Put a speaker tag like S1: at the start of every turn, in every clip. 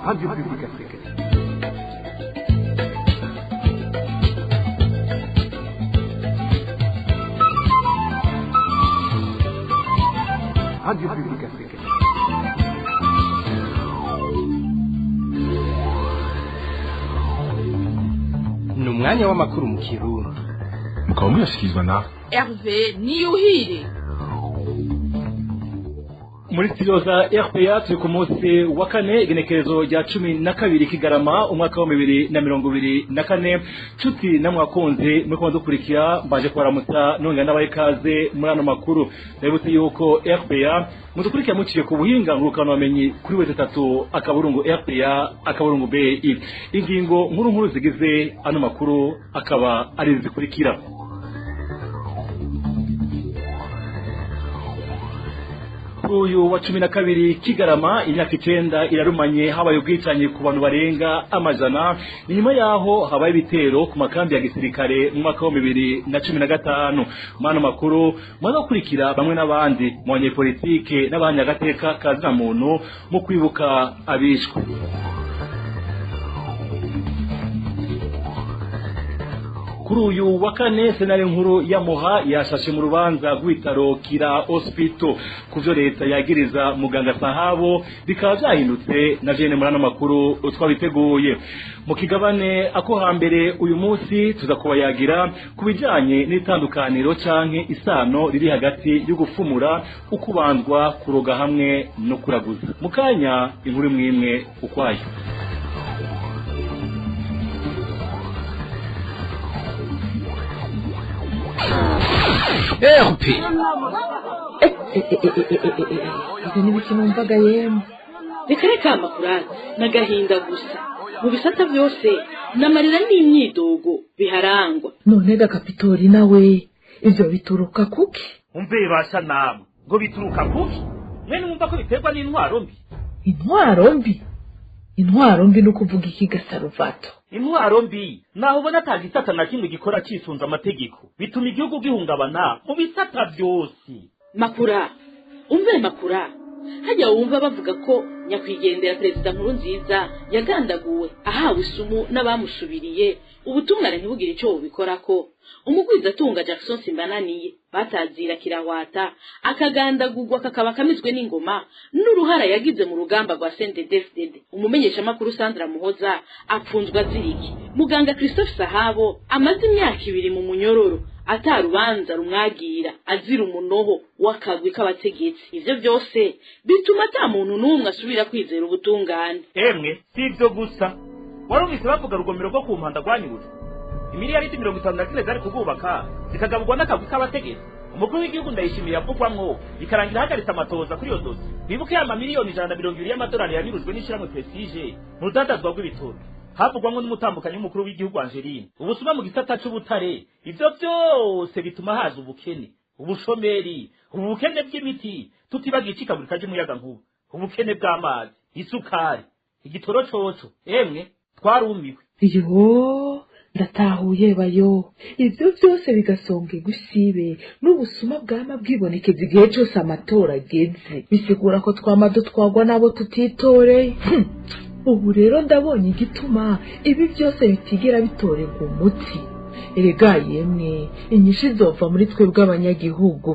S1: Radio Publique Africaine. Radio Publique Africaine.
S2: Ni umwanya w'amakuru mu Kirundi,
S3: mukaba muyashyikirizwa na
S4: Hervé Niyuhire.
S5: Muri studio za RPA turi ku munsi wa kane, igenekerezo rya 12 Kigarama umwaka wa 2024. Nshuti namwakunze muri kuma dukurikira, mbaje kubaramutsa nongera n'abaye ikaze muri ano makuru. Ndabibutse yuko RPA mudukurikira muciye ku buhinga ngurukanabumenyi kuri wese tatu akaburungu RPA akaburungu BI. Ingingo nkuru nkuru zigize ano makuru akaba ari zikurikira: uyu wa 12 Kigarama imyaka 9 irarumanye habaye ubwicanyi ku bantu barenga amajana, inyuma yaho habaye ibitero ku makambi ya gisirikare mu mwaka wa 2015. Mano makuru mwazakurikira bamwe n'abandi mu banyepolitike n'abanyagateka kazina muntu mu kwibuka abishwe. Kuri uyu wa kane, senare nkuru ya Muha yashashe mu rubanza rw'ibitaro Kira Hospital kuvyo leta yagiriza muganga Sahabo bikaba vyahindutse na vyene. Muri ano makuru twabiteguye. Mu kigabane ako hambere uyu munsi tuza kubayagira ku bijanye n'itandukaniro canke isano riri hagati yo gufumura, ukubandwa, kuroga hamwe no kuraguza. Mu kanya inkuru mwimwe ukwayo.
S2: RP.
S6: Ibyo ni biki numvaga yemwe?
S4: Reka reka, amakuru n'agahinda gusa mu bisata byose, n'amarira n'imyidogo biharangwa.
S6: None ga Kapitori, nawe ibyo bituruka kuki?
S7: Umve basha namwe, ngo bituruka kuki? Mwene mwumva ko biterwa n'intwaro mbi.
S6: Intwaro mbi? Intwaro mbi ni ukuvuga iki Gasaruvato?
S7: Intwaro mbi naho ubona ata gisata na kimwe gikora cisunze amategeko, bituma igihugu gihungabana mu bisata byose.
S4: Makura, umve makura, hajya wumva bavuga ko nyakwigendera perezida Nkurunziza yagandaguwe ahawe isumu n'abamusubiriye, ubutungane ntibugire icyo bubikorako. Umugwizatunga Jackson Simbananiye batazira Kirahwata akagandagurwa kakaba kamizwe n'ingoma n'uruhara yagize mu rugamba rwa CNDD-FDD. Umumenyeshamakuru Sandra Muhoza apfunzwe aziriki. Muganga Christophe Sahabo amaze imyaka 2 mu munyororo atarubanza rumwagira, azira umunoho w'akagwi k'abategetsi. Ivyo byose bituma ata muntu n'umwe asubira kwizera ubutungane.
S7: Emwe, si ivyo gusa. Warumvise bavuga rugomero rwo ku mpanda rwanyurujwe, imiliyaridi 54 zari kububaka zikagaburwa n'akagwi k'abategetsi. Umukuru w'igihugu Ndayishimiye yavugwamwo, bikarangira ahagaritse amatohoza kuri iyo dosiye. Bibuke ya mamiliyoni 120 y'amadolari yanyurujwe n'ishirahamwe Prestige mu rudandazwa rw'ibitoro, havugwamwo n'umutambukanyi w'umukuru w'igihugu Angeline. Ubusuma mu gisata c'ubutare. Ivyo byose bituma haza ubukene, ubushomeri, ubukene bw'imiti, tutibagiye icikagurika ry'umuyagankuba, ubukene bw'amazi, isukari, igitoro coco. Emwe, twarumiwe.
S6: Yo, ndatahuye bayo. Ibyo byose bigasonga igusibe n'ubusuma bwama bwibonekeza igihe cyose amatora ageze, bisigura ko twama dutwagwa n'abo tutitoreye. Ubu rero ndabonye igituma ibi byose bitigera bitorerwa umuti. Erega yemwe, inyishu izova muri twebwe abanyagihugu.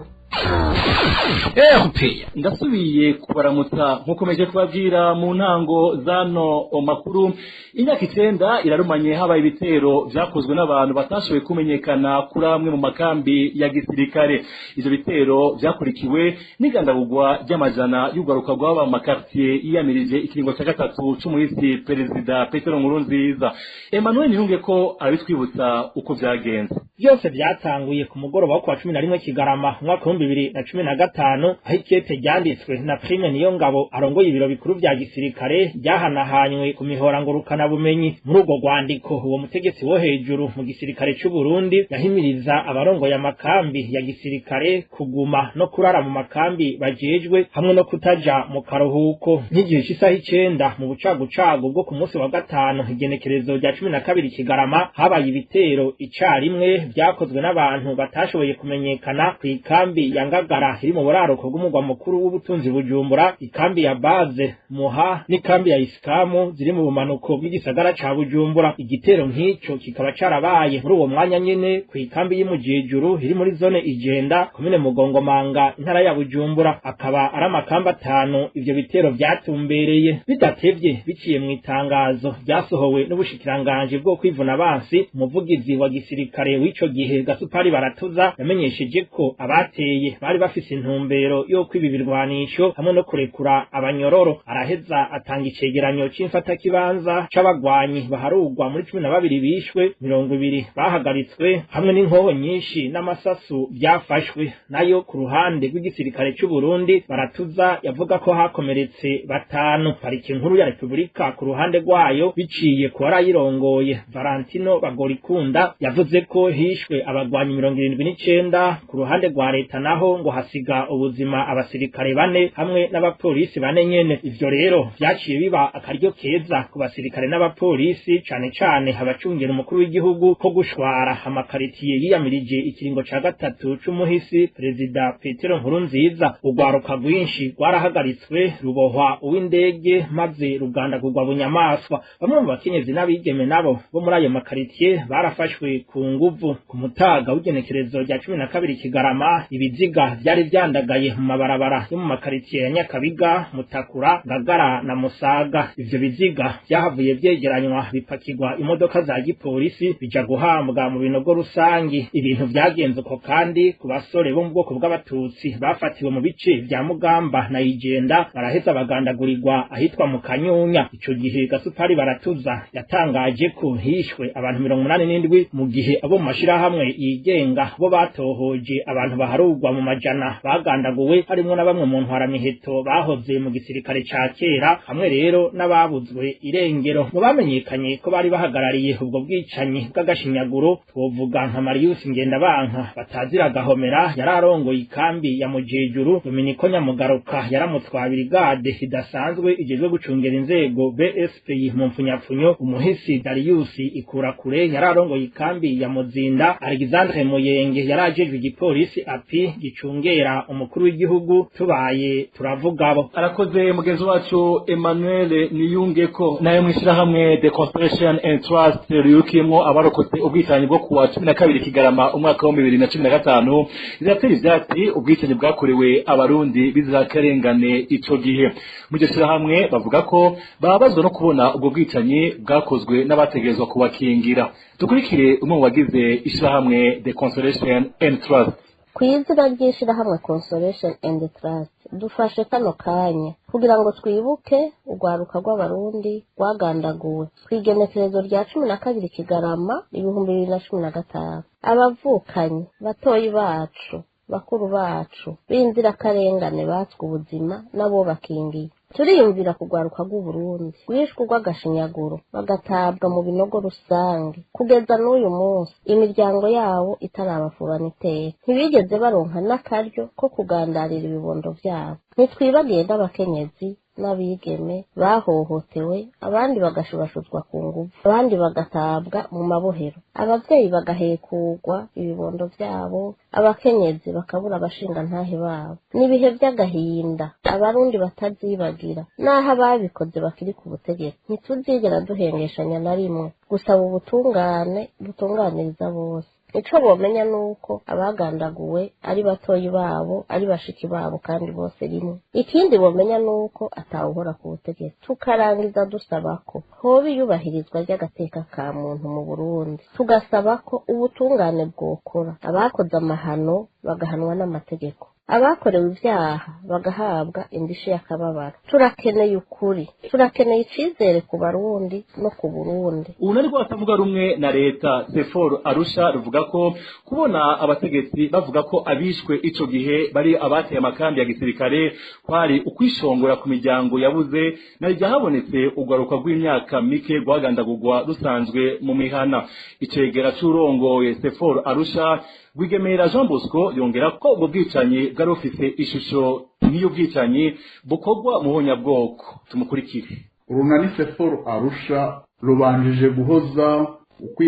S2: RP.
S5: Ndasubiye kubaramutsa nkukomeje kubabwira mu ntango zano makuru. Imyaka 9 irarumanye habaye ibitero vyakozwe n'abantu batashoboye kumenyekana kuri amwe mu makambi ya gisirikare. Ivyo bitero vyakurikiwe n'igandagurwa ry'amajana y'urwaruka rw'aba mu makartier yiyamirije ikiringo ca gatatu c'umuhisi perezida Petero Nkurunziza. Emmanuel Niyunge ko arabitwibutsa uko vyagenze.
S8: Byose byatanguye ku mugoroba wo kuwa 11 Kigarama umwaka 2015, aho ikete ryanditswe na Prime Niyongabo arongoye ibiro bikuru vya gisirikare ryahanahanywe ku mihora ngurukana bumenyi. Muri urwo rwandiko, uwo mutegetsi wo hejuru mu gisirikare c'u Burundi yahimiriza abarongoye amakambi ya gisirikare kuguma no kurara mu makambi bajejwe hamwe no kutaja mu karuhuko. Nk'igihe c'isaha 9 mu bucagucagu bwo ku munsi wa gatanu, igenekerezo rya 12 Kigarama, habaye ibitero icarimwe gihe vyakozwe n'abantu batashoboye kumenyekana ku ikambi ya Ngagara iri mu buraruko bw'umugwa mukuru w'ubutunzi Bujumbura, ikambi ya Baze Muha n'ikambi ya Isikamu ziri mu bumanuko bw'igisagara ca Bujumbura. Igitero nk'ico kikaba carabaye muri uwo mwanya nyene ku ikambi y'Imujejuru iri muri zone Ijenda, komine Mugongomanga, intara ya Bujumbura. Akaba ari amakambi 5 ivyo bitero vyatumbereye. Bidatevye biciye mu itangazo ryasohowe n'ubushikiranganje bwo kwivuna abansi, umuvugizi wa gisirikare w'ico gihe Gasupari Baratuza yamenyesheje ko abateye bari bafise intumbero yo kwiba ibirwanisho hamwe no kurekura abanyororo. Araheza atanga icegeranyo c'imfatakibanza c'abagwanyi baharugwa muri 12 bishwe, 20 bahagaritswe hamwe n'inkoho nyinshi n'amasasu byafashwe. Nayo ku ruhande rw'igisirikare c'u Burundi, Baratuza yavuga ko hakomeretse 5. Pariki nkuru ya Republika ku ruhande rwayo biciye ku warayirongoye Valentino Bagorikunda yavuze ko hishwe abagwanyi 79. Ku ruhande rwa leta naho ngo hasiga ubuzima abasirikare 4 hamwe n'abapolisi 4 nyene. Ivyo rero vyaciye biba akaryo keza ku basirikare n'abapolisi, cane cane abacungera umukuru w'igihugu, ko gushwara amakaritiye yiyamirije ikiringo ca 3 c'umuhisi Perezida Petero Nkurunziza. Urwaruka rwinshi rwarahagaritswe rubohwa uw'indege maze rugandagurwa bunyamaswa. Bamwe mu bakenyezi n'abigeme nabo bo muri ayo makaritiye barafashwe ku nguvu. Ku mutaga w'igenekerezo rya 12 Kigarama, ibiziga vyari vyandagaye mu mabarabara yo mu makaritiye ya Nyakabiga, Mutakura, Ngagara na Musaga. Ivyo biziga vyahavuye vyegeranywa bipakirwa imodoka za gipolisi bija guhambwa mu binogo rusangi. Ibintu vyagenze uko kandi ku basore bo mu bwoko bw'abatutsi bafatiwe mu bice vya Mugamba na Ijenda, baraheza bagandagurirwa ahitwa mu Kanyunya. Ico gihe Gasupari Baratuza yatangaje ko hishwe abantu 87, mu gihe abo mu mashirahamwe yigenga bo batohoje abantu baharugwa mu majana bagandaguwe, harimwo na bamwe mu ntwaramiheto bahoze mu gisirikare ca kera, hamwe rero n'ababuzwe irengero. Mu bamenyekanye ko bari bahagarariye ubwo bwicanyi bw'agashinyaguro twovuga nka Marius Ngendabanka batazira Gahomera yararongoye ikambi ya Mujejuru, Dominiko Nyamugaruka yaramutwa brigade idasanzwe ijejwe gucungera inzego BSPI mu mfunyapfunyo, umuhisi Darius Ikurakure yararongoye ikambi ya Muzinda, Alexandre Muyenge yarajejwe igipolisi api gicungera umukuru w'igihugu. Tubaye turavuga abo.
S5: Arakoze mugenzi wacu Emmanuel Niyungeko. Nayo mwishirahamwe The Constellation and Trust riyukiyemwo abarokotse ubwicanyi bwo kuwa 12 Kigarama umwaka wa 2015 riratera ivyatsi ubwicanyi bwakorewe abarundi bizirakarengane ico gihe. Mu iryo shirahamwe bavuga ko babazwa no kubona ubwo bwicanyi bwakozwe n'abategerezwa kubakingira. Dukurikire umwe mu bagize ishirahamwe The Consolation and Trust.
S9: Kw'izina ry'ishirahamwe Consolation and Trust, dufashe kano kanya kugira ngo twibuke urwaruka rw'abarundi rwagandaguwe kw'igenekerezo rya 12 Kigarama 2015. Abavukanyi batoyi bacu, bakuru bacu b'inzirakarengane batswe ubuzima nabo bakingiye. Turiyumvira kugwaruka rw'Uburundi rwishwe rw'agashinyaguro bagatabwa mu binogo rusange kugeza n'uyu munsi imiryango yabo itarabafubana iteka, ntibigeze baronka n'akaryo ko kugandarira ibibondo vyabo. Ntitwibagiye n'abakenyezi n'abigeme bahohotewe, abandi bagashurashuzwa ku nguvu, abandi bagatabwa mu mabohero, abavyeyi bagahekurwa ibibondo vyabo, abakenyezi bakabura abashingantahe babo. N'ibihe vy'agahinda abarundi batazibagira, naho ababikoze bakiri ku butegetsi. Ntituzigera duhengeshanya na rimwe gusaba ubutungane butunganiriza bose. Ico bomenya nuko abagandaguwe ari batoyi babo, ari bashiki babo, kandi bose rimwe. Ikindi bomenya nuko atawuhora ku butegetsi. Tukarangiza dusaba ko hoba iyubahirizwa ry'agateka ka muntu mu Burundi, tugasaba ko ubutungane bwokora, abakoze amahano bagahanwa n'amategeko, abakorewe ivyaha bagahabwa indishi y'akababaro. Turakeneye ukuri, turakeneye icizere ku Barundi no ku Burundi.
S5: Urunani rw'abatavuga rumwe na leta Sefor Arusha ruvuga ko kubona abategetsi bavuga ko abishwe ico gihe bari abateye amakambi ya gisirikare kwari ukwishongora ku miryango yabuze, na ryahabonetse ugaruka rw'imyaka mike rwagandagurwa rusanzwe mu mihana. Icegera c'urongoye Sefor Arusha Rwigemera Jean Bosco yongera ko ubwo bwicanyi bwari bufise ishusho nk'iy'ubwicanyi bukorwa mu honyabwoko. Tumukurikire.
S10: Urunani Sefor Arusha rubanjije guhoza,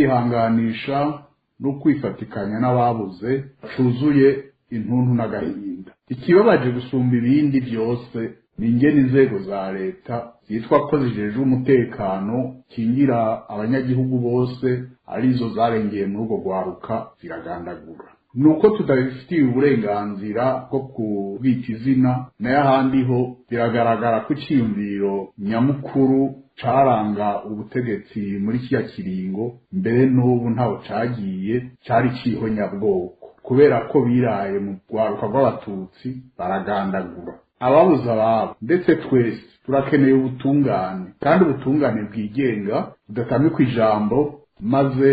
S10: ukwihanganisha no kwifatikanya n'ababuze cuzuye intuntu n'agahinda. Ikibabaje gusumba ibindi byose ni ingene inzego za leta zitwa ko zijejwe umutekano kingira abanyagihugu bose arizo zarengeye muri urwo rwaruka ziragandagura. Nuko tudabifitiye uburenganzira bwo kubwita izina, nayo ahandi ho biragaragara ko iciyumviro nyamukuru caranga ubutegetsi muri kiya kiringo mbere n'ubu ntaho cagiye cari cihonyabwoko, kubera ko biraye mu rwaruka rw'abatutsi baragandagura ababuze ababo. Ndetse twese turakeneye ubutungane, kandi ubutungane bwigenga budatamikwa ijambo, maze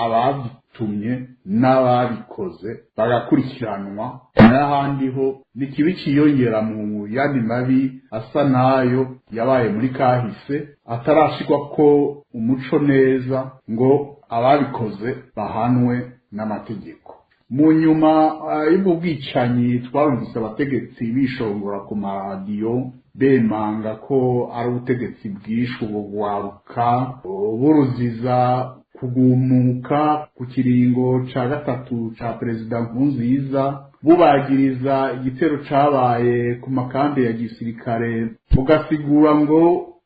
S10: ababitumye n'ababikoze bagakurikiranwa. N'ahandi ho ni kibi ciyongera mu yandi mabi asa nayo yabaye muri kahise atarashirwa ko umuco neza ngo ababikoze bahanwe n'amategeko. Mu nyuma y'ubwo bwicanyi twarumvise abategetsi bishongora ku maradiyo bemanga ko ari ubutegetsi bwishwe ubwo rwaruka buruziza kugumuka ku kiringo ca gatatu ca perezida Nkurunziza, bubagiriza igitero cabaye ku makambi ya gisirikare, bugasigura ngo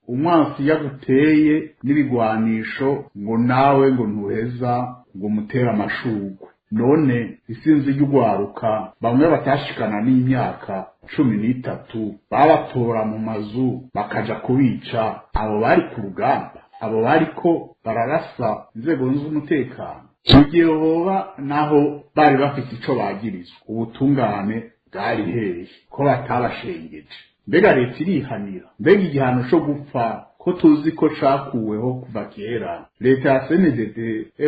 S10: umwansi yaguteye n'ibigwanisho ngo nawe ngo ntuheza ngo mutere amashurwe. None isinzi ry'urwaruka bamwe batashikana n'imyaka 13 babatora mu mazu bakaja kubica, abo bari ku rugamba, abo bariko bararasa inzego z'umutekano, mu gihe hoba naho bari bafite ico bagirizwa, ubutungane bwari hehe ko batabashengeje? Mbega leta irihanira? Mbega igihano co gupfa ko tuzi ko cakuweho kuva kera, leta ya CNDD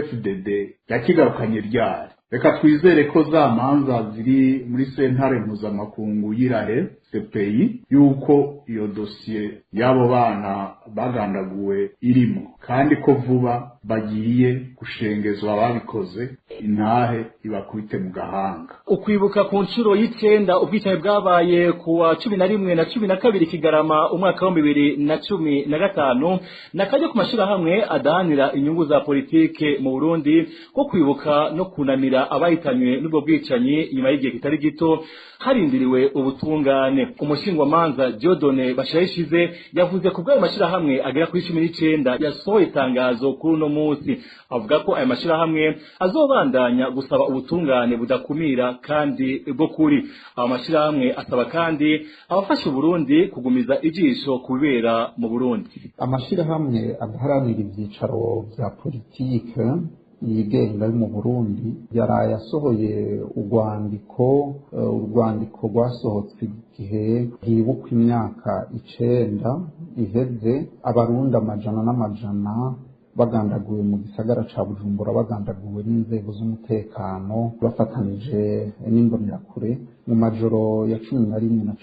S10: FDD yakigarukanye ryari? Reka twizere ko za manza ziri muri sentare mpuzamakungu y'Irahe CPI yuko iyo dosiye y'abo bana bagandaguwe irimo, kandi ko vuba bagiye gushengezwa ababikoze, intahe ibakubite mu gahanga.
S5: Ukwibuka ku nshuro y'icenda ubwicanyi bwabaye ku wa 11 na 12 Kigarama umwaka wa 2015 nakaryo ku mashirahamwe adahanira inyungu za politike mu Burundi ko kwibuka no kunamira abahitanywe n'ubwo bwicanyi nyuma y'igihe kitari gito harindiriwe ubutungane. Umushingwamanza Dieudonné Bashayishize yavuze ku bw'ayo mashirahamwe agera kuri 19 yasohoye itangazo kuri uno munsi, avuga ko ayo mashirahamwe azobandanya gusaba ubutungane budakumira kandi bwo kuri. Ayo mashirahamwe asaba kandi abafasha Burundi kugumiza ijisho kubera mu Burundi.
S11: Amashirahamwe adaharanira ivyicaro vya politike yigenga yo mu Burundi yaraye asohoye urwandiko rwasohotse igihe hibukwa imyaka 9 iheze abarundi amajana n'amajana bagandaguwe mu gisagara ca Bujumbura, bagandaguwe n'inzego z'umutekano bafatanije n'imbonerakure mu majoro ya 11 na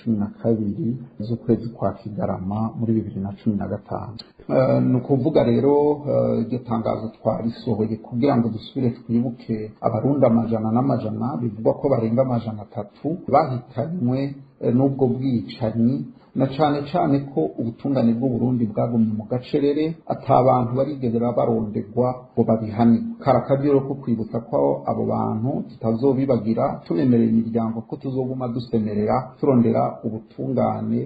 S11: 12 z'ukwezi kwa Kigarama muri 2015. Ni ukuvuga rero iryo tangazo twarisohoye kugira ngo dusubire twibuke abarundi amajana n'amajana bivugwa ko barenga 300 bahitanywe n'ubwo bwicanyi, na cane cane ko ubutungane bw'u Burundi bwagumye mu gacerere atabantu barigeze barondegwa ngo babihanirwe. Karakabyo ko kwibutsa ko abo bantu tutazobibagira, tubemerera imiryango ko tuzoguma dusemerera turondera ubutungane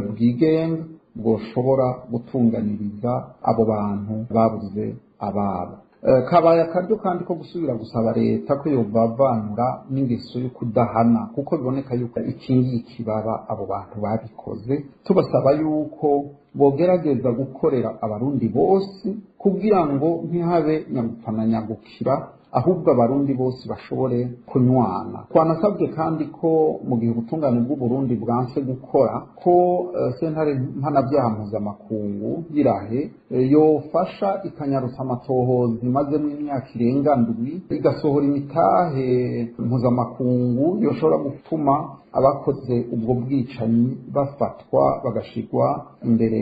S11: bwigenga bwoshobora gutunganiriza abo bantu babuze ababo. Kabaye akaryo kandi ko gusubira gusaba leta ko yobavanura n'ingeso yo kudahana, kuko biboneka yuko ikingi kibaba abo bantu babikoze. Tubasaba yuko bogerageza gukorera abarundi bose kugira ngo ntihabe nyagupfa na nyagukira, ahubwo abarundi bose bashobore kunywana. Twanasabye kandi ko mu gihe ubutungane bw'u Burundi bwanse gukora, ko sentare mpanabyaha mpuzamakungu y'Irahe yofasha ikanyarutsa amatohoza imazemo imyaka irenga 7, igasohora imitahe mpuzamakungu yoshobora gutuma abakoze ubwo bwicanyi bafatwa bagashirwa imbere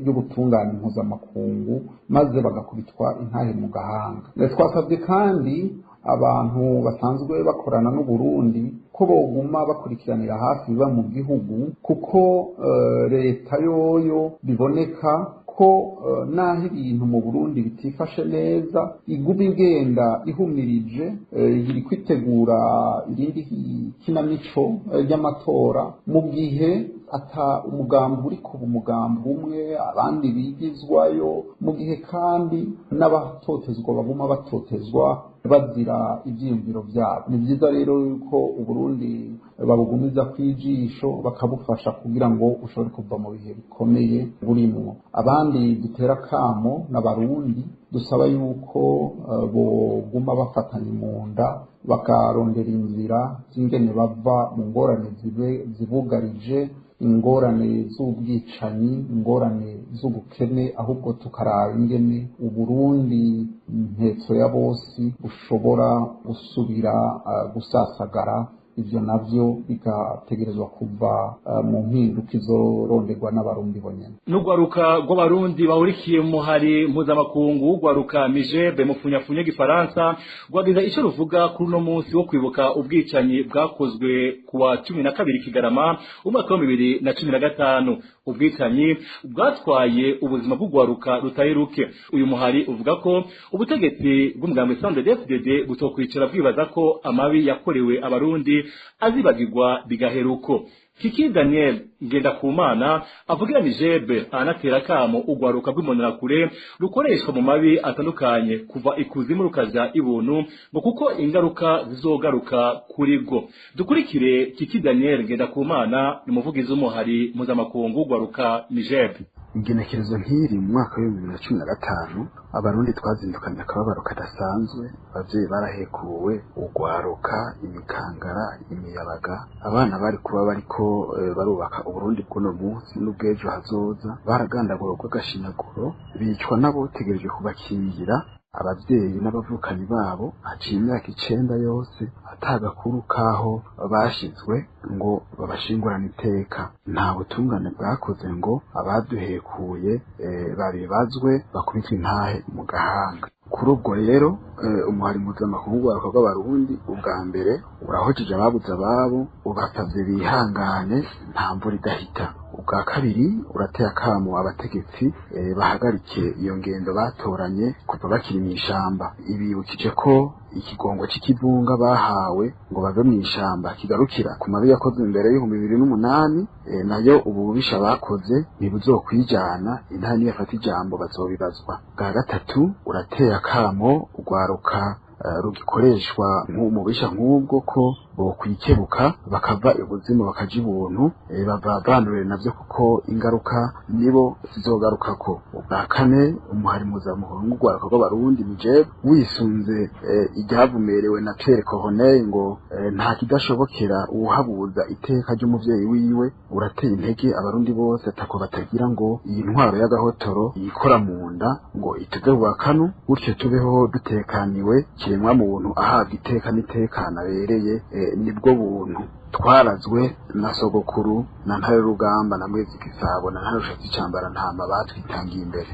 S11: y'ubutungane mpuzamakungu maze bagakubitwa intahe mu gahanga. Twasabye kandi abantu basanzwe bakorana n'u Burundi ko boguma bakurikiranira hafi biba mu gihugu, kuko leta yoyo biboneka Ko naho ibintu mu Burundi bitifashe neza, iguma igenda ihumirije, iri kwitegura irindi kinamico ry'amatora, mu gihe ata umugambi uri kuba umugambi umwe, abandi bigizwayo, mu gihe kandi n'abatotezwa baguma batotezwa bazira ivyiyumviro vyabo. Ni vyiza rero yuko Uburundi babugumiza kwijisho, bakabufasha kugira ngo ushobore kuva mu bihe bikomeye burimwo. Abandi dutera kamo n'Abarundi, dusaba yuko boguma bafatanye mu nda, bakarondera inzira z'ingene bava mu ngorane zibugarije, ingorane z'ubwicanyi, ingorane z'ubukene, ahubwo tukaraba ingene Uburundi ntetso ya bose bushobora gusubira gusasagara. Ivyo navyo bigategerezwa kuva mu mpinduka izoronderwa n'Abarundi bonyene.
S5: N'ugwaruka rw'Abarundi bahurikiye mu muhari mpuzamakungu w'ugwaruka Mijebe mu funyafunya gifaransa rwagize ico ruvuga kuri uno munsi wo kwibuka ubwicanyi bwakozwe kuwa 12 Kigarama umwaka wa 2015, ubwicanyi bwatwaye ubuzima bw'ugwaruka rutari ruke. Uyu muhari uvuga ko ubutegetsi bw'umugambi CNDD-FDD butokwicara bwibaza ko amabi yakorewe Abarundi azibagirwa bigaheruko. Kiki Daniel Ngendakumana avugira Mijebe anatera kamo ugwaruka rw'imbonerakure rukoreshwa mu mabi atandukanye kuva ikuzimu rukaja ibuntu, ngo kuko ingaruka zizogaruka kuri bwo. Dukurikire Kiki Daniel Ngendakumana, ni umuvugizi w'umuhari mpuzamakungu ugwaruka Mijebe.
S12: Igenekerezo nk'iri mu mwaka w'ibihumbi 2015, Abarundi twazindukanye akababaro kadasanzwe. Abavyeyi barahekuwe, ugwaruka, imikangara, imiyabaga, abana bari kuba bariko barubaka Uburundi bw'uno munsi n'ubw'ejo hazoza, baragandaguwe bw'agashinyaguro, bicwa n'abotegereje kubakingira, abavyeyi n'abavukanyi babo. Haciye imyaka 9 yose atagakuru kaho bashizwe ngo babashingurane iteka. Nta butungane bwakoze ngo abaduhekuye babibazwe, bakubitwe intahe mu gahanga. Kuri ubwo rero, umuhari mpuzamakungu w'urwaruka rw'Abarundi ubwa mbere urahojeje ababuze ababo, ubasavye bihangane, nta mvura idahita. Ubwa kabiri, urateye akamo abategetsi bahagarike iyo ngendo batoranye kuva bakiri mw'ishamba. Ibibukije ko ikigongo c'ikivunga bahawe ngo bave mw'ishamba kigarukira ku mabi yakozwe imbere y'2008, nayo ububisha bakoze ntibuzokwijana, intare niyafata ijambo bazobibazwa. Bwa gatatu, urateye akamo urwaruka rugikoreshwa nk'umubisha nk'ubwo ko bokwikebuka, bakava ibuzimu bakaja ibuntu, bavavanure navyo kuko ingaruka nibo zizogarukako. Ubwa kane, umuhari mpuzamakungu w'urwaruka rw'Abarundi Mijebe wisunze iryavumerewe na Pierre Corneille ngo nta kidashobokera uwuhabuza iteka ry'umuvyeyi wiwe, urateye intege Abarundi bose atako batagira ngo iyi ntwaro y'agahotoro yikora mu nda ngo ituve bubakanu, gutyo tubeho dutekaniwe, kiremwa muntu ahabwa iteka n'itekana abereye. Nibwo buntu twarazwe na sogokuru na Ntare Rugamba na Mwezi Gisabo na Ntare Rushatsi Cambara Ntama batwitangiye imbere.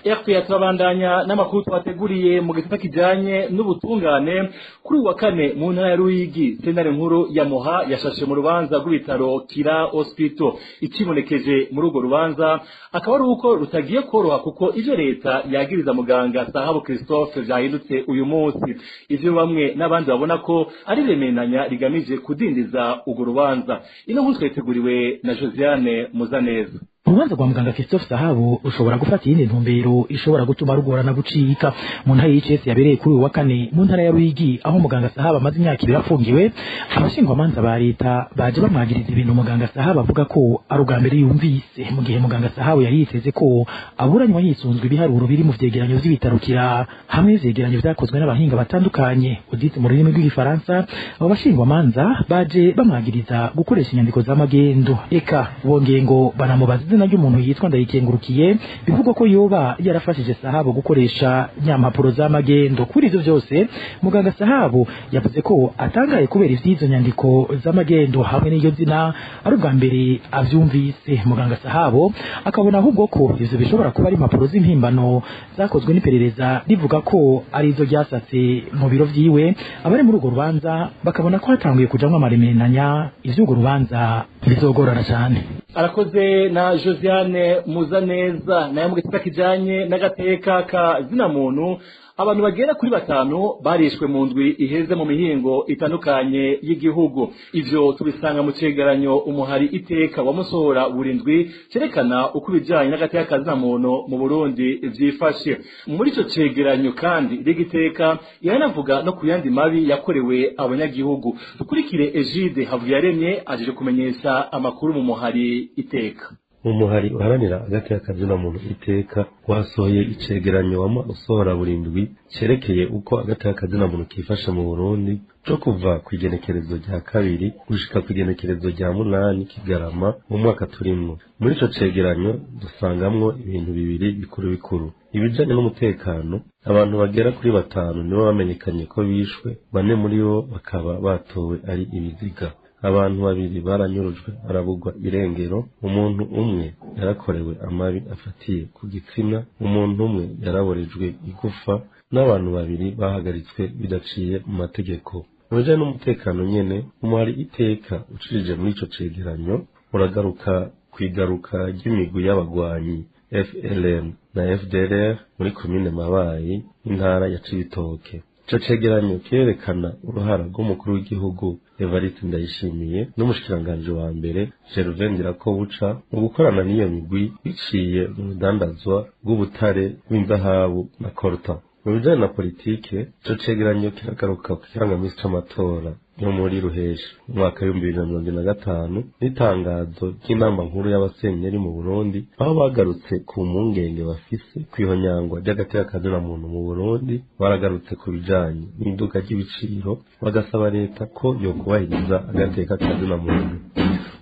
S5: RPA turabandanya n'amakuru twateguriye mu gisata kijanye n'ubutungane. Kuri uwa kane mu ntara ya Ruyigi, sentare nkuru ya Muha yashashe mu rubanza rw'ibitaro Kira Hospital. Ikibonekeje muri urwo rubanza akaba ari uko rutagiye koroha, kuko ivyo leta yagiriza muganga Sahabo Christophe vyahindutse uyu munsi. Ivyo bamwe n'abandi babona ko ari remenanya rigamije kudindiza urwo rubanza. Ino nkuru twateguriwe na Josiane Muzaneza.
S13: Urubanza rwa muganga Christophe Sahabo rushobora gufata iyindi ntumbero ishobora gutuma rugorana gucika. Mu ntara y'ICS yabereye kuri uyu wa kane mu ntara ya Ruyigi, aho muganga Sahabo amaze imyaka 2 afungiwe, abashingwamanza ba leta baje bamwagiriza ibintu muganga Sahabo avuga ko ari ubwa mbere yumvise, mu gihe muganga Sahabo yari yiteze ko aburanywa yisunzwe ibiharuro biri mu vyegeranyo vy'ibitarukira hamwe n'ivyegeranyo vyakozwe n'abahinga batandukanye uditse mu rurimi rw'igifaransa. Abo bashingwamanza baje bamwagiriza gukoresha inyandiko z'amagendo, eka bongeye ngo banamubaza izina ry'umuntu yitwa Ndayikengurukiye, bivugwa ko yoba yarafashije Sahabo gukoresha nyampapuro z'amagendo. Kuri ivyo vyose, muganga Sahabo yavuze ko atangaye kubera ivy'izo nyandiko z'amagendo hamwe n'iryo zina ari ubwa mbere avyumvise. Muganga Sahabo akabona ahubwo ko ivyo bishobora kuba ari impapuro z'impimbano zakozwe n'iperereza rivuga ko arizo ryasatse mu biro vyiwe. Abari muri urwo rubanza bakabona ko hatanguye kujamwo amaremenanya, ivy'urwo rubanza bizogorana cane.
S5: Arakoze na Josiane Muzaneza. Nayo mu gisata kijanye n'agateka ka zina muntu, abantu bagera kuri 5 barishwe mu ndwi iheze mu mihingo itandukanye y'igihugu. Ivyo tubisanga mu cegeranyo umuhari Iteka wamusohora buri ndwi, cerekana uko ibijanye n'agateka ka zina muntu mu Burundi vyifashe. Muri ico cegeranyo kandi Rigiteka yaranavuga no ku yandi mabi yakorewe abanyagihugu. Dukurikire Egide Havuyaremye ajeje kumenyesha amakuru mu muhari Iteka.
S14: Umuhari uharanira agateka kazina muntu Iteka wasohoye icegeranyo wama usohora buri ndwi cerekeye uko agateka kazina muntu kifashe mu Burundi, co kuva ku igenekerezo rya 2 gushika ku igenekerezo rya 8 Kigarama mu mwaka turimwo. Muri ico cegeranyo dusangamwo ibintu bibiri bikuru bikuru. Ibijanye n'umutekano, abantu bagera kuri 5 nibo bamenyekanye ko bishwe, 4 muri bo bakaba batowe ari ibiziga. Abantu 2 baranyurujwe barabugwa irengero, umuntu umwe yarakorewe amabi afatiye ku gitsina, umuntu umwe yaraborejwe igufa, n'abantu 2 bahagaritswe bidaciye mu mategeko. Mu bijanye n'umutekano nyene, umuhari Iteka ucirije muri ico cegeranyo uragaruka kw'igaruka ry'imigwi y'abagwanyi FLN na FDLR muri komine Mabayi, intara ya Cibitoke. Ico cegeranyo kirerekana uruhara rw'umukuru w'igihugu Evariste Ndayishimiye n'umushikiranganji wa mbere Gervais Ndirakobuca mu gukorana n'iyo migwi biciye mu rudandazwa rw'ubutare bw'inzahabu na coltan. Mu bijanye na politike, ico cegeranyo kiragaruka ku kirangamisi c'amatora yo muri Ruheshi mu mwaka w'2025 n'itangazo ry'inama nkuru y'abasenyeri mu Burundi, aho bagarutse ku mpungenge bafise kw'ihonyangwa ry'agateka kazina muntu mu Burundi. Baragarutse ku bijanye n'iduka ry'ibiciro, bagasaba leta ko yokubahiriza agateka kazina muntu.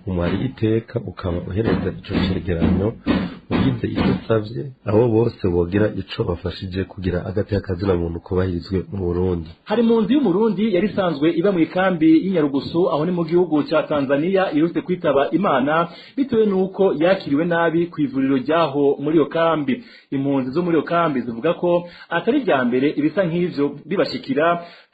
S14: Umuhari Iteka ukaba uhereza ico cegeranyo ugize ico usavye abo bose bogira ico bafashije kugira agateka kazina muntu kubahirizwe mu Burundi.
S5: Hari mu nzu y'Umurundi yari isanzwe iba mu ikambi y'Inyarugusu, aho ni mu gihugu ca Tanzania, irutse kwitaba Imana bitewe nuko yakiriwe nabi ku ivuriro ryaho muri iyo kambi. Impunzi zo muri iyo kambi zivuga ko atari rya mbere ibisa nk'ivyo bibashikira,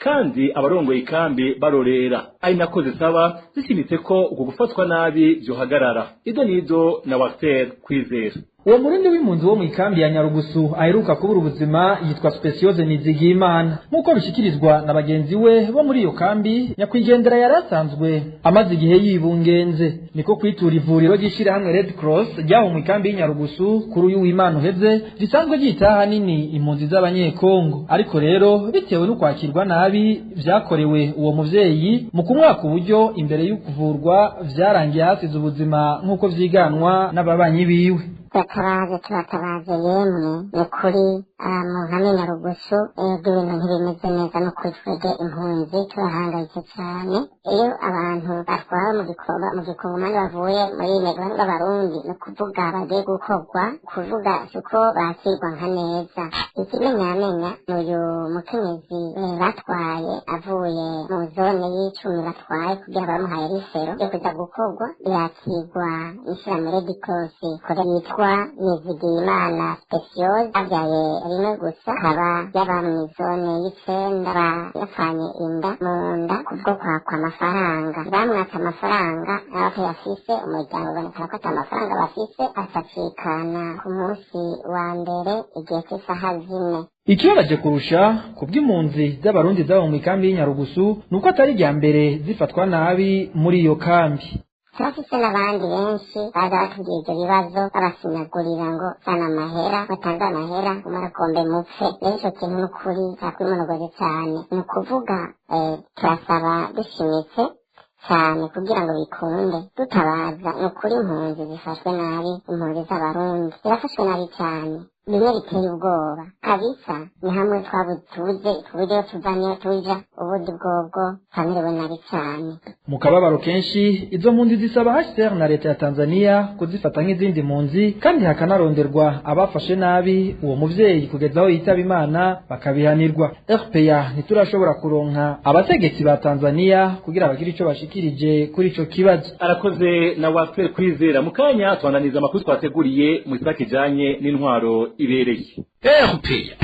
S5: kandi abarongoye ikambi barorera, ari nako zisaba zishimitse ko uko gufatwa nabi vyohagarara. Ido nido na Walter Kwizera.
S15: Uwo murundi w'impunzi wo mu ikambi ya Nyarugusu aheruka kubura ubuzima yitwa Speciose Nizigiyimana, nk'uko bishikirizwa na bagenzi we bo muri iyo kambi. Nyakwigendera yari asanzwe amaze igihe yibungenze, niko kwitura ivuriro ry'ishirahamwe Red Cross ryaho mu ikambi y'Inyarugusu kuri uyu w'Imana uheze, risanzwe ryita ahanini impunzi z'Abanyekongo. Ariko rero bitewe no kwakirwa nabi vyakorewe uwo muvyeyi mu kumwaka uburyo imbere y'ukuvurwa, vyarangiye hasize ubuzima, nk'uko vyiganwa n'ababanyi biwe.
S16: Turatabaje, turatabaje yemwe, ni kuri mu nkambi Nyarugusu. Ego, ibintu ntibimeze neza, no kuri twebwe impunzi turahangayitse cyane. Iyo abantu batwawe mu gikorwa mu gikongomani bavuye muri migabane b'Abarundi, ni ukuvuga bagiye gukorwa, kuvuga siko bakirwa nka neza. Ikimenyamenya ni uyu mukenyezi batwaye avuye mu zone y'icumi, batwaye kugira bamuhaye risero yo kuza gukorwa, yakirwa n'ishirahamwe Red Cross yitwa Nizigiyimana Speciose. Abyaye rimwe gusa, akaba yaba mw'izone y'icenda, yapfanye inda mu nda kubwo kwakwa amafaranga. Bamwatse amafaranga nawe atayafise, umuryango ubonekana ko ata mafaranga bafise, acacikana ku munsi wa mbere igihe cy'isaha 4.
S15: Ikibabaje kurusha ku bw'impunzi z'Abarundi zaba mu ikambi y'Inyarugusu ni uko atari irya mbere zifatwa nabi muri iyo kambi.
S16: Turafise n'abandi benshi baza batubwira ivyo bibazo, babasinyagurira ngo zana amahera, batanze amahera umarakombe mupfe. Rero ico kintu n'ukuri cakwimunogoje cane. Ni ukuvuga turasaba dushimitse cyane kugira ngo bikunde, dutabaza. Ni ukuri impunzi zifashwe nabi, impunzi z'Abarundi zirafashwe nabi cyane. Bimwe biteye ubwoba kabisa. Ni hamwe twabutuze tuburyo tuva niyo tuja, ubundi bwobwo twamerewe nabi cane.
S15: Mu kababaro kenshi, izo mpunzi zisaba HCR na leta ya Tanzania kuzifata nk'izindi mpunzi, kandi hakanaronderwa abafashe nabi uwo muvyeyi kugeza aho yitaba Imana bakabihanirwa. RPA ntiturashobora kuronka abategetsi ba Tanzania kugira bagire ico bashikirije kuri ico kibazo.
S5: Arakoze na Watwe Kwizera. Mukanya twananiza amakuru twateguriye mu gisata kijanye n'intwaro ibereye.
S2: RPA.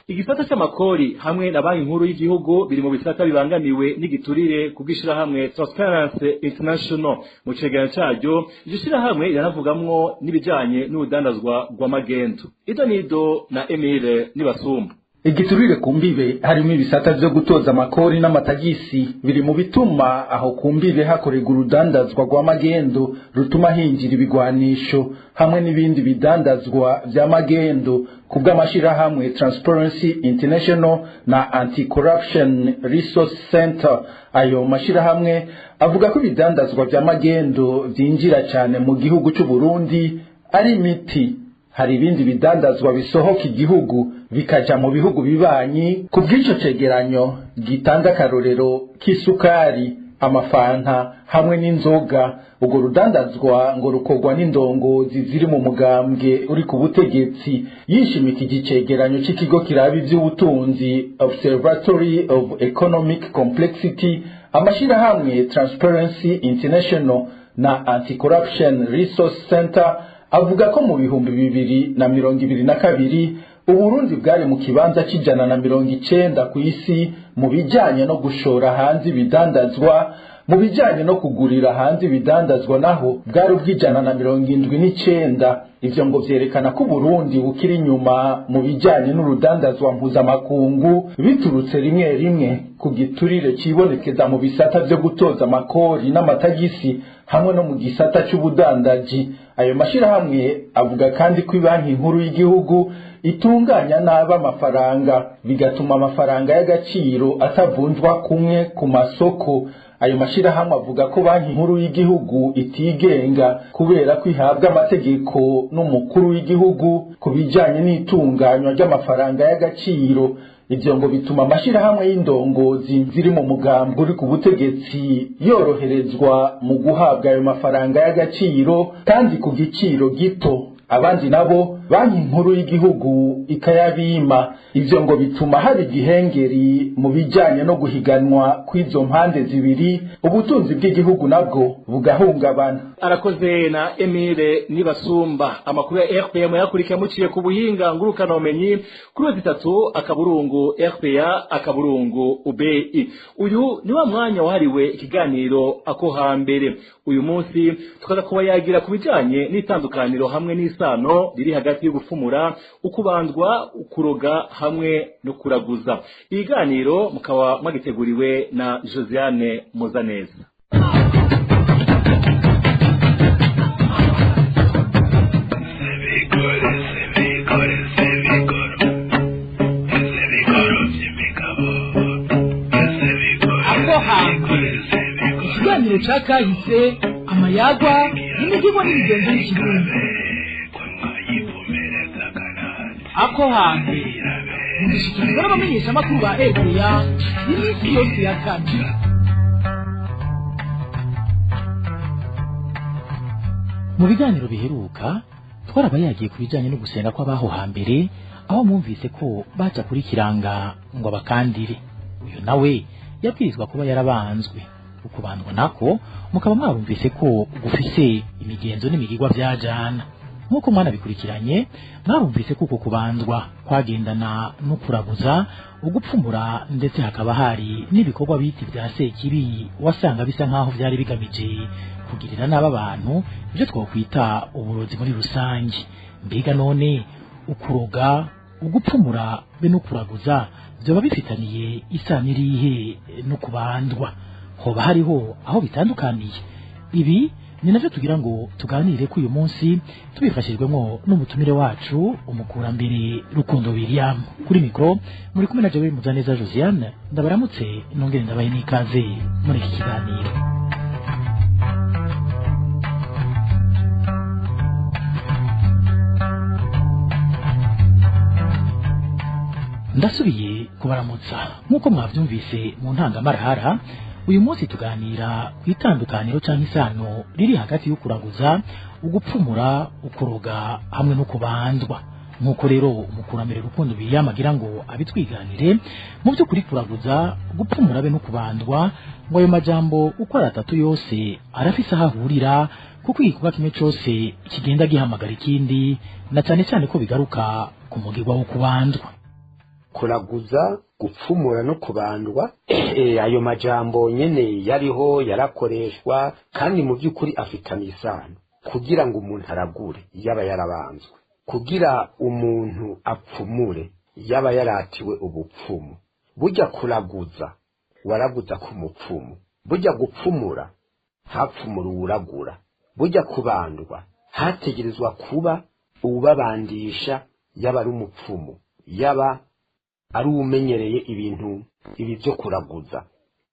S5: Igisata c'amakori hamwe na Banki Nkuru y'Igihugu biri mu bisata bibangamiwe n'igiturire ku bw'ishirahamwe Transparency International. Mu cegeranyo caryo, iryo shirahamwe riranavugamwo n'ibijanye n'urudandazwa rw'amagendo. Ido nido na Emile Nibasumba.
S17: Igiturire ku mbibe harimo ibisata vyo gutoza amakori n'amatagisi biri mu bituma aho ku mbibe hakorerwa urudandazwa rw'amagendo rutuma hinjira ibigwanisho hamwe n'ibindi bidandazwa vy'amagendo. Ku bw'amashirahamwe Transparency International na Anti-Corruption Resource Center, ayo mashirahamwe avuga ko ibidandazwa vy'amagendo vyinjira cane mu gihugu c'u Burundi ari imiti. Hari ibindi bidandazwa bisohoka igihugu bikaja mu bihugu bibanyi. Ku bw'ico cegeranyo gitanga akarorero k'isukari, amafanta hamwe n'inzoga. Urwo rudandazwa ngo rukorwa n'indongozi ziri mu mugambwe uri ku butegetsi. Yishimikije icegeranyo c'ikigo kiraba ivy'ubutunzi Observatory of Economic Complexity, amashirahamwe Transparency International na Anti-Corruption Resource Center avuga ko mu 2022 Uburundi bwari mu kibanza c'190 ku isi mu bijanye no gushora hanze ibidandazwa. Mu bijanye no kugurira hanze ibidandazwa naho bwari ubw'179. Ivyo ngo vyerekana ko Uburundi bukiri inyuma mu bijanye n'urudandazwa mpuzamakungu, biturutse rimwe rimwe ku giturire cibonekeza mu bisata vyo gutoza amakori n'amatagisi hamwe no mu gisata c'ubudandaji. Ayo mashirahamwe avuga kandi ko Banki Nkuru y'Igihugu itunganya nabi amafaranga, bigatuma amafaranga y'agaciro atavunjwa kumwe ku masoko. Ayo mashirahamwe avuga ko Banki Nkuru y'Igihugu itigenga kubera ko ihabwa amategeko n'umukuru w'igihugu ku bijanye n'itunganywa ry'amafaranga y'agaciro. Ivyo ngo bituma amashirahamwe y'indongozi ziri mu mugambi uri ku butegetsi yoroherezwa mu guhabwa ayo mafaranga y'agaciro kandi ku giciro gito, abandi nabo Banki Nkuru y'Igihugu ikayabima. Ivyo ngo bituma hari igihengeri mu bijanye no guhiganwa kw'izo mpande zibiri, ubutunzi bw'igihugu nabwo bugahungabana.
S5: Arakoze na Emile Nibasumba. Amakuru ya RPA yakurikiye muciye ku buhinga ngurukana bumenyi kuri 3.RPA.UBI. Uyu ni wa mwanya wahariwe ikiganiro ako hambere. Uyu munsi tukaza kuba yagira ku bijanye n'itandukaniro hamwe n'isano riri hagati yo gufumura, ukubandwa, ukuroga hamwe no kuraguza. Ibiganiro mukaba mwagiteguriwe na Josiane Muzaneza.
S18: Ikiganiro ca kahise, amayagwa n'imihigo n'imigenzo y'ikirundi. Ako hambere mugishikirizwa n'abamenyeshamakuru ba RPA iminsi yose ya kane.
S13: Mu biganiro biheruka twaraba yagiye ku bijanye no gusenga kw'abaho hambere, aho mwumvise ko baca kuri kiranga ngo abakandire. Uyu nawe yabwirizwa kuba yarabanzwe. Ukubandwa nako mukaba mwarumvise ko gufise imigenzo n'imigigwa vyajana. Nkuko mwana bikurikiranye, mwarumvise kuko kubandwa kwagendana no kuraguza, ugupfumura, ndetse hakaba hari n'ibikorwa biti vya sekibi wasanga bisa nkaho vyari bigamije kugirira nabi abantu, ivyo twokwita uburozi muri rusange. Mbega none ukuroga, ugupfumura be no kuraguza vyoba bifitaniye isano irihe no kubandwa? Hoba hariho aho bitandukaniye? Ibi ni navyo tugira ngo tuganire ku uyu munsi tubifashijwemo n'umutumire wacu umukurambere Rukundo William. Kuri mikro muri kumwe na Joel Muzaneza Josiane. Ndabaramutse nongere ndabaye n'ikaze muri iki kiganiro. Ndasubiye kubaramutsa nk'uko mwavyumvise mu ntangamarahara. Uyu munsi tuganira ku itandukaniro canke isano riri hagati y'ukuraguza, ugupfumura, ukuroga hamwe no kubandwa. Nk'uko rero umukurambere Rukundo biyamagira ngo abitwiganire, mu by'ukuri kuraguza, gupfumura be no kubandwa, ngo ayo majambo uko ari atatu yose arafise aho ahurira, kuko igikorwa kimwe cose kigenda gihamagara ikindi, na cane cane ko bigaruka ku mugirwa wo kubandwa.
S19: Kuraguza, gupfumura no kubandwa, ayo majambo nyene yariho yarakoreshwa, kandi mu by'ukuri afitanye isano. Kugira ngo umuntu aragure yaba yarabanzwe, kugira umuntu apfumure yaba yaratiwe ubupfumu. Burya kuraguza waraguza ku mupfumu, burya gupfumura hapfumura uwuragura, burya kubandwa hategerezwa kuba uwubabandisha, yaba ari umupfumu, yaba ari umenyereye ibintu ibi byo kuraguza.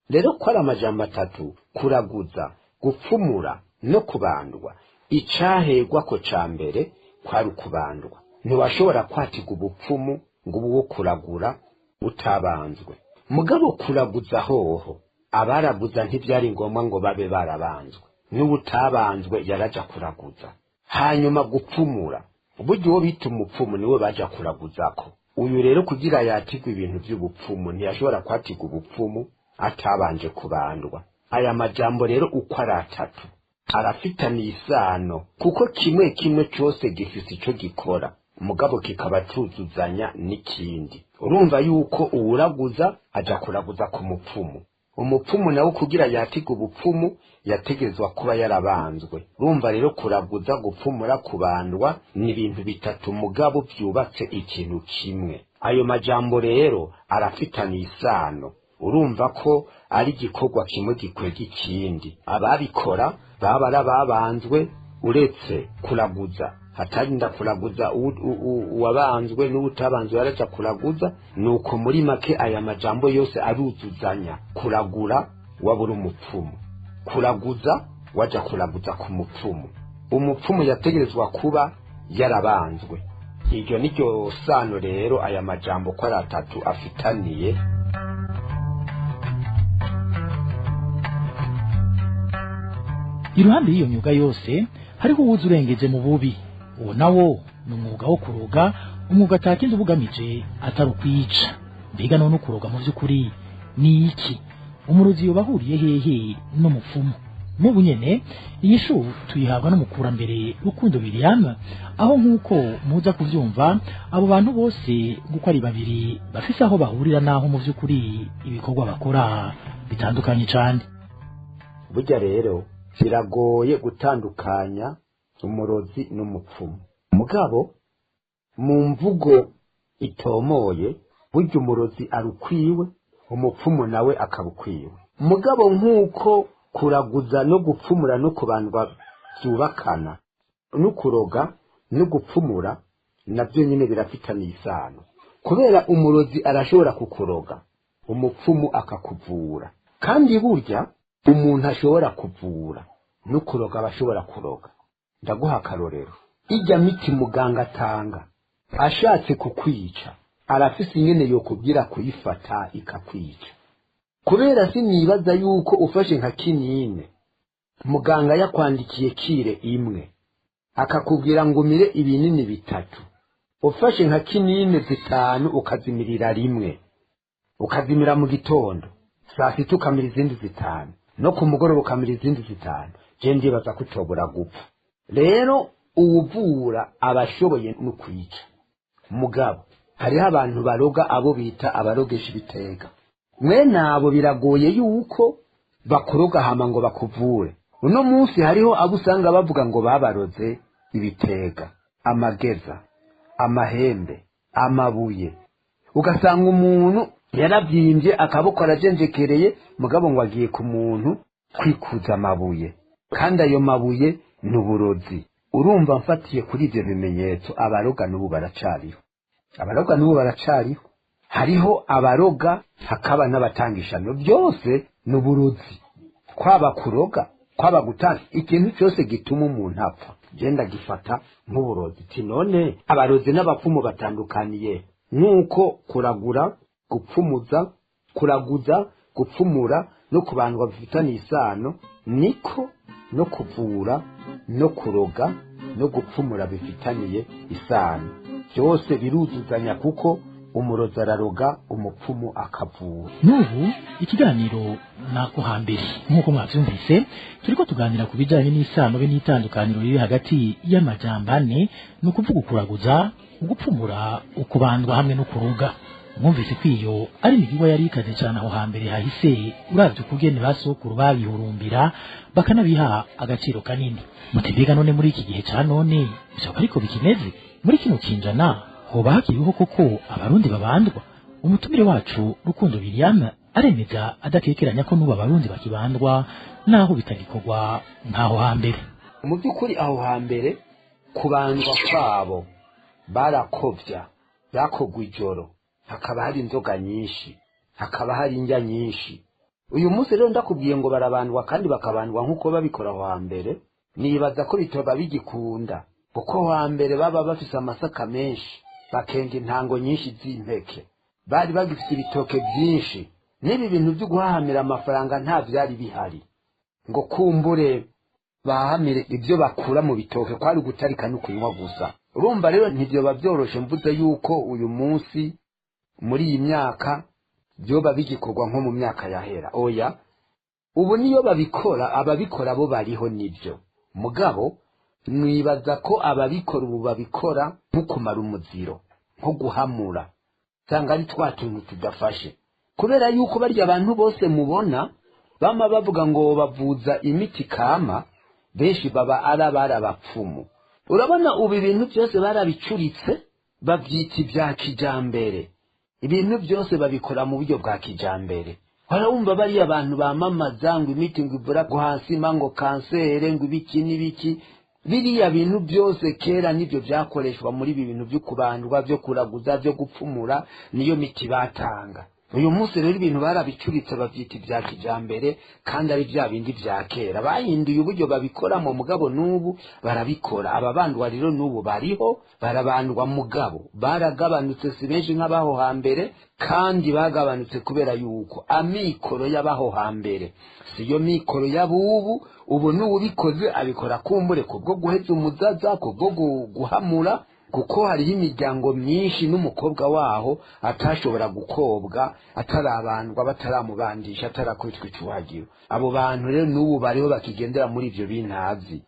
S19: Rero ko ari amajambo atatu, kuraguza, gupfumura no kubandwa, icahegwa ko ca mbere kwari ukubandwa. Ntiwashobora kwatiga ubupfumu ngo ubu wo kuragura utabanzwe. Mugabo kuraguza hoho, abaraguza ntibyari ngombwa ngo babe barabanzwe, n'ubutabanzwe yaraja kuraguza. Hanyuma gupfumura, burya uwo bita umupfumu niwe baja kuraguzako. Uyu rero kugira yatigwe ibintu by'ubupfumu ntiyashobora kwatigwa ubupfumu atabanje kubandwa. Aya majambo rero uko ari atatu arafitaniye isano, kuko kimwe kimwe cyose gifise ico gikora, mugabo kikaba cuzuzanya n'ikindi. Urumva yuko uwuraguza aja kuraguza ku mupfumu, umupfumu nawe kugira yatige ubupfumu yategerezwa kuba yarabanzwe. Urumva rero kuraguza, gupfumura, kubandwa ni ibintu bitatu mugabo byubatse ikintu kimwe. Ayo majambo rero arafitaniye isano. Urumva ko ari igikorwa kimwe gikwega ikindi. Ababikora baba arababanzwe, uretse kuraguza hatarinda kuraguza uwabanzwe n'utabanzwe yaraja kuraguza. Nuko muri make aya majambo yose aruzuzanya. Kuragura wabura umupfumu, kuraguza waja kuraguza ku mupfumu, umupfumu yategerezwa kuba yarabanzwe. Iryo niryo sano rero aya majambo ko ari atatu afitaniye.
S13: Iruhande y'iyo myuga yose hariho uwuzi urengeje mu bubi. Uwo nawo ni umwuga wo kuroga, umwuga atakindi ubugamije atari ukwica. Mbega none ukuroga mu by'ukuri ni iki? Umurozi yoba ahuriye hehe n'umupfumu? N'ubu nyene inyishu tuyihabwa n'umukurambere Rukundo William, aho nk'uko muza kuvyumva abo bantu bose uko ari babiri bafise aho bahurira naho mu by'ukuri ibikorwa bakora bitandukanye cane.
S19: Burya rero biragoye gutandukanya umurozi n'umupfumu, mugabo mu mvugo itomoye burya umurozi arukwiwe, umupfumu nawe akabukwiwe. Mugabo nk'uko kuraguza no gupfumura no kubandwa byubakana, no kuroga no gupfumura nabyo nyine birafitaniye isano. Kubera umurozi arashobora kukuroga, umupfumu akakuvura. Kandi burya umuntu ashobora kuvura no kuroga abashobora kuroga. Ndaguha akarorero, ijya miti muganga atanga ashatse kukwica arafise ingene yokubwira kuyifata ikakwica. Kubera sinibaza yuko ufashe nka kinine muganga yakwandikiye kire imwe akakubwira ngo umire ibinini bitatu, ufashe nka kinine zitanu ukazimirira rimwe, ukazimira mu gitondo saa sita ukamira izindi zitanu, no ku mugoroba ukamira izindi zitanu, je ndibaza ko utobora gupfa. Rero uwuvura abashoboye no kwica. Mugabo hariho abantu baroga, abo bita abarogesha ibitega. Mwene abo biragoye yuko bakuroga hama ngo bakuvure. Uno munsi hariho abo usanga bavuga ngo babaroze ibitega, amageza, amahembe, amabuye. Ugasanga umuntu yarabyimbye akaboko arajenjekereye, mugabo ngo agiye ku muntu kwikuza amabuye, kandi ayo mabuye ni uburozi. Urumva mfatiye kuri ivyo bimenyetso, abaroga n'ubu baracariho, abaroga n'ubu baracariho. Hariho abaroga hakaba n'abatangishano, byose ni uburozi. Kwaba kuroga, kwaba gutanga, ikintu cyose gituma umuntu apfa genda gifata nk'uburozi. Ati none abarozi n'abapfumu batandukaniye? Nk'uko kuragura, gupfumuza, kuraguza, gupfumura no kubandwa bifitanye isano, niko no kuvura no kuroga no gupfumura bifitaniye isano. Byose biruzuzanya kuko umurozi araroga, umupfumu akavura.
S13: N'ubu ikiganiro nako hambere, nk'uko mwavyumvise, turiko tuganira ku bijanye n'isano be n'itandukaniro riri hagati y'amajambo ane, ni ukuvuga ukuraguza, ugupfumura, ukubandwa hamwe no kuroga. Mwumvise ko iyo ari imigirwa yari ikaze cane aho hambere hahise, uravye ukugene basokuru babihurumbira bakanabiha agaciro kanini. Muti mbega none muri iki gihe ca none vyoba ariko bikimeze? Muri kino kinjana hoba hakiriho koko abarundi babandwa? Umutumire wacu Rukundo William aremeza adakekeranya ko n'ubu abarundi bakibandwa, naho bitagikorwa nk'aho hambere.
S19: Mu by'ukuri aho hambere kubandwa kwabo barakovya, bakogwa ijoro, hakaba hari inzoga nyinshi, hakaba hari indya nyinshi. Uyu munsi rero ndakubwiye ngo barabandwa kandi bakabandwa nk'uko babikora aho hambere, nibaza ko bitoba bigikunda, kuko hambere baba bafise amasaka menshi, bakenga intango nyinshi z'impeke, bari bagifise ibitoke byinshi. N'ibi bintu byo guhahamira amafaranga nta vyari bihari ngo kumbure bahamire ibyo bakura mu bitoke, kwari gutarika no kunywa gusa. Urumva rero ntibyoba byoroshe mvuze yuko uyu munsi muri iyi myaka byoba bigikorwa nko mu myaka yahera. Oya, ubu niyo babikora, ababikora bo bariho nibyo, mugabo mwibaza ko ababikora ubu babikora nko kumara umuziro, nko guhamura, cyangwa ari twa tuntu tudafashe. Kubera yuko barya abantu bose mubona bama bavuga ngo bavuza imiti kama, benshi baba ari abapfumu. Urabona ubu ibintu byose barabicuritse, babyita ibya kijambere, ibintu byose babikora mu buryo bwa kijambere. Warumva bariya abantu bamamaza ngo imiti ngo ivura guhasima, ngo kansere, ngo ibiki n'ibiki. Biriya bintu byose kera nibyo byakoreshwa muri ibi bintu byo kubandwa, byo kuraguza, byo gupfumura, niyo miti batanga. Uyu munsi rero ibintu barabicuritse bavyita ibya kijambere, kandi ari bya bindi vya kera. Bahinduye uburyo babikoramo, mugabo n'ubu barabikora. Ababandwa rero n'ubu bariho, barabandwa, mugabo baragabanutse, si benshi nk'abaho hambere, kandi bagabanutse kubera yuko amikoro y'abaho hambere siyo mikoro y'abubu. Ubu n'uwubikoze abikora kumbure kubwo guheza umuzaza, kubwo guhamura, kuko hariho imiryango myinshi n'umukobwa waho atashobora gukobwa atarabandwa, bataramubandisha, atarakubitwa icuhagiro. Abo bantu rero n'ubu bariho bakigendera muri ivyo bintazi.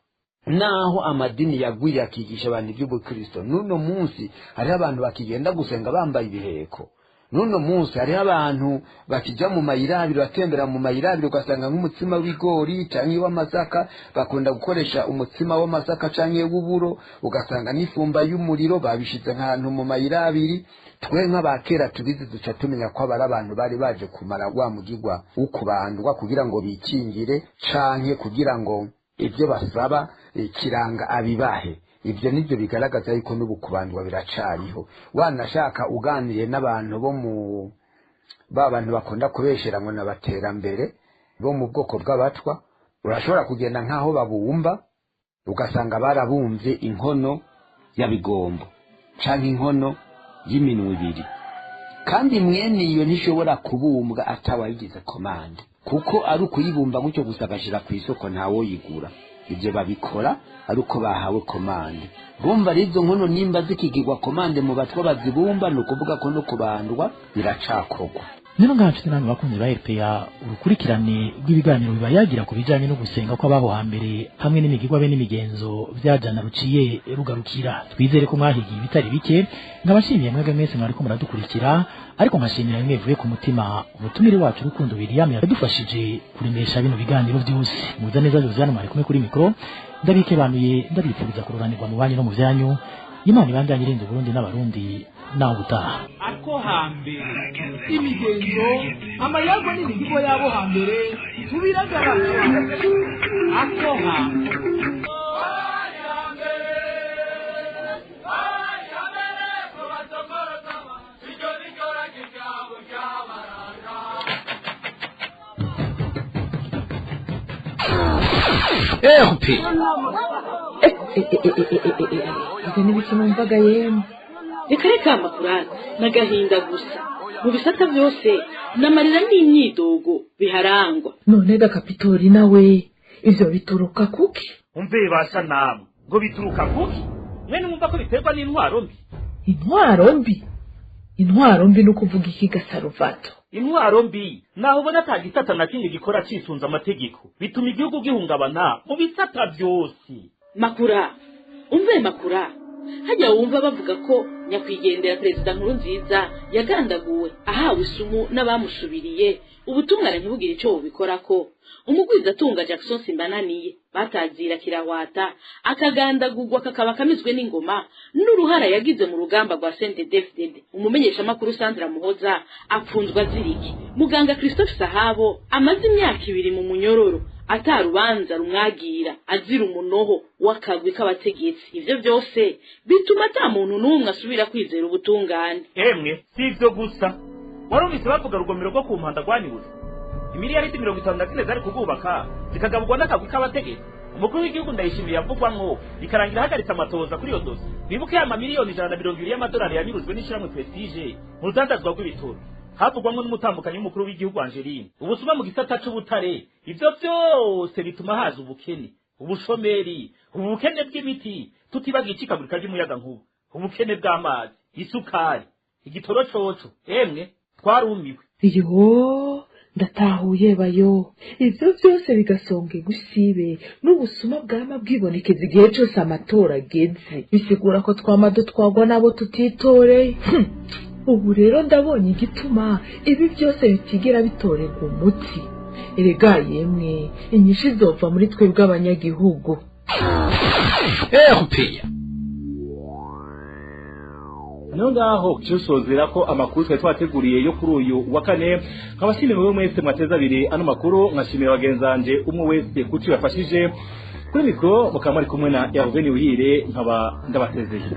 S19: Naho amadini yagwiriye akigisha abantu iby'ubukristo, n'uno munsi hariho abantu bakigenda gusenga bambaye ibiheko. N'uno munsi hariho abantu bakija mu mayirabiro, batembera mu mayirabiro, ugasanga nk'umutsima w'ibigori canke w'amasaka, bakunda gukoresha umutsima w'amasaka canke w'uburo, ugasanga n'ifumba y'umuriro babishize nk'ahantu mu mayirabiri. Twe nk'abakera tubizi duca tumenya ko abari abantu bari baje kumara wa mugigwa w'ukubandwa kugira ngo bikingire, canke kugira ngo ibyo basaba kiranga abibahe. Ibyo nibyo bigaragaza yuko n'ubu kubandwa biracariho. Wanashaka uganiriye n'abantu bo mu ba bantu bakunda kubeshera ngo n'abaterambere bo mu bwoko bw'abatwa, urashobora kugenda nkaho babumba ugasanga barabumvye inkono ya bigombo canke inkono y'iminwe ibiri, kandi mwene iyo ntishobora kubumbwa atawayigize komande, kuko ari ukuyibumba gutyo gusa agashira ku isoko ntawoyigura. Ibyo babikora ari uko bahawe komande. Bumva rero izo nkono nimba zikigirwa komande mu batwa bazibumba, ni ukuvuga ko no kubandwa biracakorwa.
S13: Nino ngaha nshuti namwe bakunzi ba RPA, urukurikirane rw'ibiganiro bibayagira ku bijanye no gusenga kw'abaho hambere hamwe n'imigirwa be n'imigenzo vyajana ruciye rugarukira. Twizere ko mwahigiye ibitari bike. Nkabashimiye mwebwe mwese mwariko muradukurikira, ariko nkashimira bimwe bivuye ku mutima umutumire wacu Rukundo William yadufashije kuremesha bino biganiro vyose. Muza neza Josiane mwari kumwe kuri mikro, ndabikebanuye, ndabipfuriza kuroranirwa mu banyu no mu vyanyu. Imana ibandanye irinze Burundi n'abarundi naho gutaha.
S18: Ako hambere imigenzo, amayagwa n'imihigo yabo hambere tubiragaragara. Ako hambere.
S2: RP
S6: Ibyo ni ibiki numvaga yemwe?
S4: Reka reka makurata n'agahinda gusa mu bisata byose n'amarira n'imyidogo biharangwa.
S6: None ga Kapitori nawe ivyo bituruka kuki?
S7: Umve basha namwe ngo bituruka kuki? Mwene mwumva ko biterwa n'intwaro mbi.
S6: Intwaro mbi? Intwaro mbi no kuvuga iki Gasaruvato?
S7: Intwaro mbi naho ubona ata gisata na kimwe gikora cisunze amategeko, bituma igihugu gihungabana mu bisata byose.
S4: Makura, umve makura, hajya wumva bavuga ko nyakwigendera perezida Nkurunziza yagandaguwe ahawe isumu n'abamusubiriye, ubutungane ntibugire ico bubikorako. Umugwizatunga Jackson Simbananiye batazira kirahwata akagandagurwa kakaba kamizwe n'ingoma n'uruhara yagize mu rugamba rwa CNDD-FDD. Umumenyeshamakuru Sandra Muhoza apfunzwa aziriki. Muganga Christophe Sahabo amaze imyaka 2 mu munyororo atarubanza rumwagira azira umunoho w'akagwi k'abategetsi. Ivyo byose bituma ata muntu n'umwe asubira kwizera ubutungane.
S7: Emwe si ivyo gusa, warumvise bavuga rugomero rwo ku mpanda rwanyuze imiliyaridi 54 zari kugubaka zikagaburwa n'akagwi k'abategetsi. Umukuru w'igihugu Ndayishimiye yavugwamwo bikarangira ahagaritse amatoza kuri iyo dosi. Bibuke ya mamiliyoni 120 y'amadolari yanyurujwe n'ishirahamwe Prestige mu rudandazwa rw'ibitoro, havugwamwo n'umutambukanyi w'umukuru w'igihugu Angeline. Ubusuma mu gisata c'ubutare, ivyo byose bituma haza ubukene, ubushomeri, ubukene bw'imiti, tutibagiye icikagurika ry'umuyagankuba, ubukene bw'amazi, isukari, igitoro coco. Emwe twarumiwe.
S6: Yo ndatahuye bayo, ivyo byose bigasonga gusibe n'ubusuma bwama bwibonekeza igihe cose amatora ageze, bisigura ko twama dutwagwa nabo tutitoreye. Ubu rero ndabonye igituma ibi byose bitigera bitorerwa umuti. Erega yemwe inyishu izova muri twebwe abanyagihugu.
S5: Niyo ngaho cyusozera ko amakuru twari twateguriye yo kuri uyu wa kane. Nkabashimira mwe mwese mwateza abiri ano makuru, nkashimira bagenzanje umwe wese kuco yafashije. Kuri mikoro mukaba muri kumwe na Hervé Niwihire, nkaba ndabasezeye.